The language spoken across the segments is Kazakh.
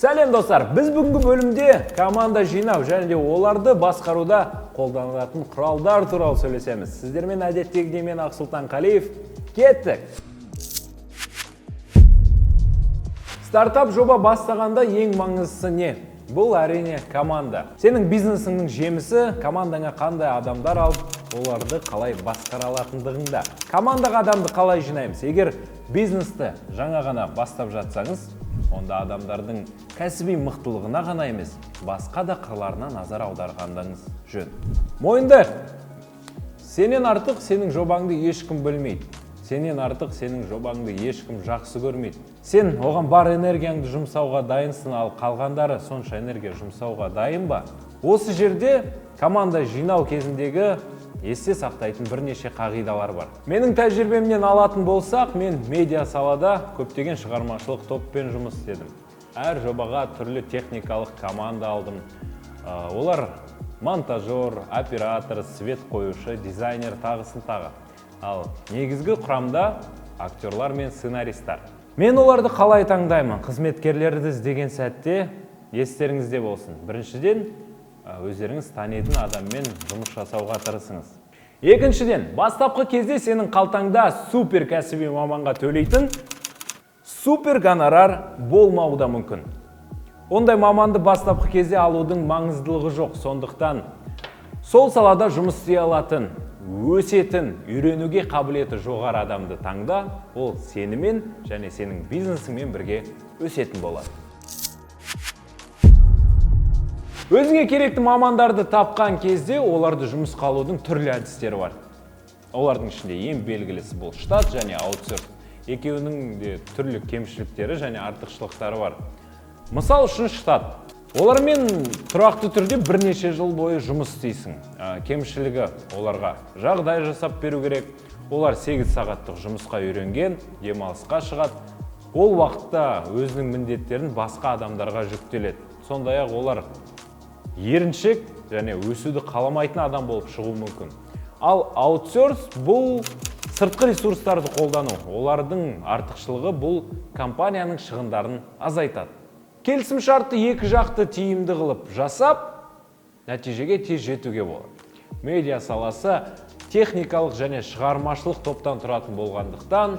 Сәлем, достар! Біз бүгінгі бөлімде команда жинау және де оларды басқаруда қолданылатын құралдар туралы сөйлесеміз. Сіздермен әдеттегідей мен, Ақсұлтан Қалиев. Кеттік! Стартап жоба бастағанда ең маңыздысы не? Бұл, әрине, команда. Сенің бизнесіңнің жемісі командаңа қандай адамдар алып, оларды қалай басқара алатындығыңда. Командаға адамды қалай жинаймыз? Егер бизнесті жаңа ғана бастап жатсаңыз, онда адамдардың кәсіби мықтылығына ғана емес, басқа да қырларына назар аударғандарыңыз жөн. Мойындайық, сенен артық сенің жобаңды ешкім білмейді. Сенен артық сенің жобаңды ешкім жақсы көрмейді. Сен оған бар энергияңды жұмсауға дайынсың, ал қалғандары сонша энергия жұмсауға дайын ба? Осы жерде команда жинау кезіндегі есте сақтайтын бірнеше қағидалар бар. Менің тәжірибемнен алатын болсақ, мен медиа салада көптеген шығармашылық топпен жұмыс істедім. Әр жобаға түрлі техникалық команда алдым. Олар монтажер, оператор, свет қоюшы, дизайнер, тағысын тағы. Ал негізгі құрамда актерлар мен сценаристар. Мен оларды қалай таңдаймын? Қызметкерлерді іздеген сәтте естеріңізде болсын. Біріншіден, өздеріңіз танитын адаммен жұмыс жасауға тырысыңыз. Екіншіден, бастапқы кезде сенің қалтаңда супер кәсіби маманға төлейтін супер гонорар болмауы да мүмкін. Ондай маманды бастапқы кезде алудың маңыздылығы жоқ. Сондықтан сол салада жұмыс істей алатын, өсетін, үйренуге қабілеті жоғары адамды таңда, ол сенімен және сенің бизнесіңмен бірге өсетін болады. Өзіңе керекті мамандарды тапқан кезде оларды жұмысқа алудың түрлі әдістері бар. Олардың ішінде ең белгілісі бұл штат және аутсорс. Екеуінің де түрлі кемшіліктері және артықшылықтары бар. Мысал үшін, штат. Олармен тұрақты түрде бірнеше жыл бойы жұмыс істейсің. Кемшілігі: оларға жағдай жасап беру керек. Олар 8 сағаттық жұмысқа үйренген, демалысқа шығады. Ол уақытта өзінің міндеттерін басқа адамдарға жүктеледі. Сондай-ақ олар еріншек және өсуді қаламайтын адам болып шығуы мүмкін. Ал аутсорс — бұл сыртқы ресурстарды қолдану. Олардың артықшылығы — бұл компанияның шығындарын азайтады. Келісім шартты екі жақты тиімді қылып жасап, нәтижеге тез жетуге болады. Медиа саласы техникалық және шығармашылық топтан тұратын болғандықтан,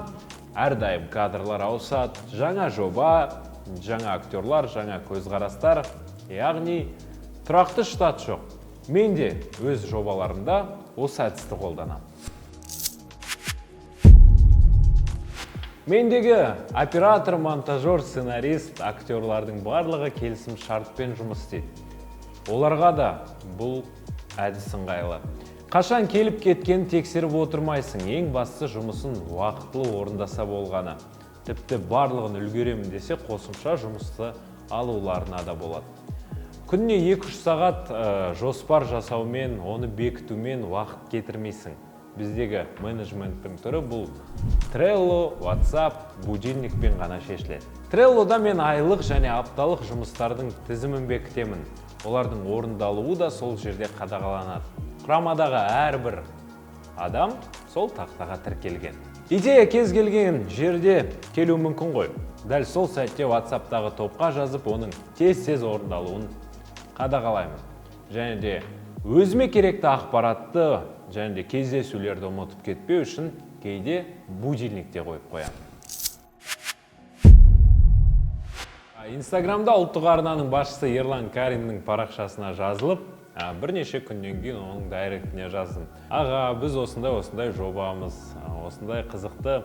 әрдайым кадрлар ауысады, жаңа жоба, жаңа актерлар, жаңа көзқарастар, яғни тұрақты штат жоқ. Мен де өз жобаларымда осы әдісті қолданамын. Мендегі оператор, монтажер, сценарист, актерлардың барлығы келісім шартпен жұмыс істейді. Оларға да бұл әдіс ыңғайлы. Қашан келіп кеткенін тексеріп отырмайсың, ең бастысы жұмысын уақытылы орындаса болғаны. Тіпті барлығын үлгеремін десе, қосымша жұмысты алуларына да болады. Күніне 2-3 сағат жоспар жасаумен, оны бекітумен уақыт кетірмейсің. Біздегі менеджменттің түрі бұл Trello, WhatsApp, будильникпен ғана шешіледі. Trelloда мен айлық және апталық жұмыстардың тізімін бекітемін. Олардың орындалуы да сол жерде қадағаланады. Құрамадағы әрбір адам сол тақтаға тіркелген. Идея кез келген жерде келуі мүмкін ғой. Дәл сол сәтте WhatsApp'тағы топқа жазып, оның тез-тез орындалуын қадағалаймын. Және де өзіме керекті ақпаратты және де кездесулерді ұмытып кетпеу үшін кейде будильник те қойып қоямын. Инстаграмда ұлттық арнаның басшысы Ерлан Кариннің парақшасына жазылып, бірнеше күннен кейін оның дайректіне жаздым. Аға, біз осындай осындай жобамыз, осындай қызықты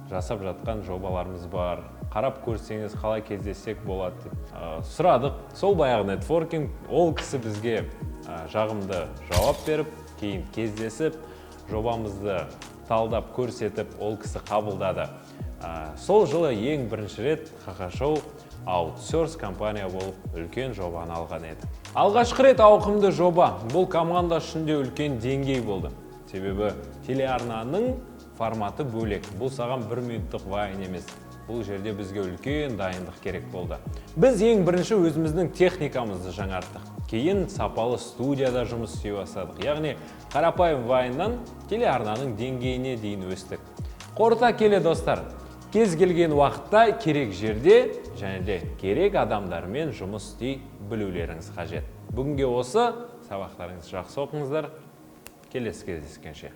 жасап жатқан жобаларымыз бар. Қарап көрсеңіз, қалай кездессек болады деп сұрадық. Сол баяғы нетворкинг, ол кісі бізге жағымды жауап беріп, кейін кездесіп, жобамызды талдап көрсетіп, ол кісі қабылдады. Сол жылы ең бірінші рет ХХ Шоу аутсорс компания болып үлкен жобаны алған еді. Алғашқы рет ауқымды жоба бұл команда үшін де үлкен деңгей болды. Себебі телеарнаның форматы бөлек. Бұл саған бір минуттық вайн емес. Бұл жерде бізге үлкен дайындық керек болды. Біз ең бірінші өзіміздің техникамызды жаңарттық. Кейін сапалы студияда жұмыс істей бастадық. Яғни қарапайым вайннан телеарнаның деңгейіне дейін өстік. Қорыта келе, достар, Кез келген уақытта, керек жерде және де керек адамдармен жұмыс істей білулеріңіз қажет. Бүгінге осы. Сабақтарыңызды жақсы оқыңыздар. Келесі кездескенше.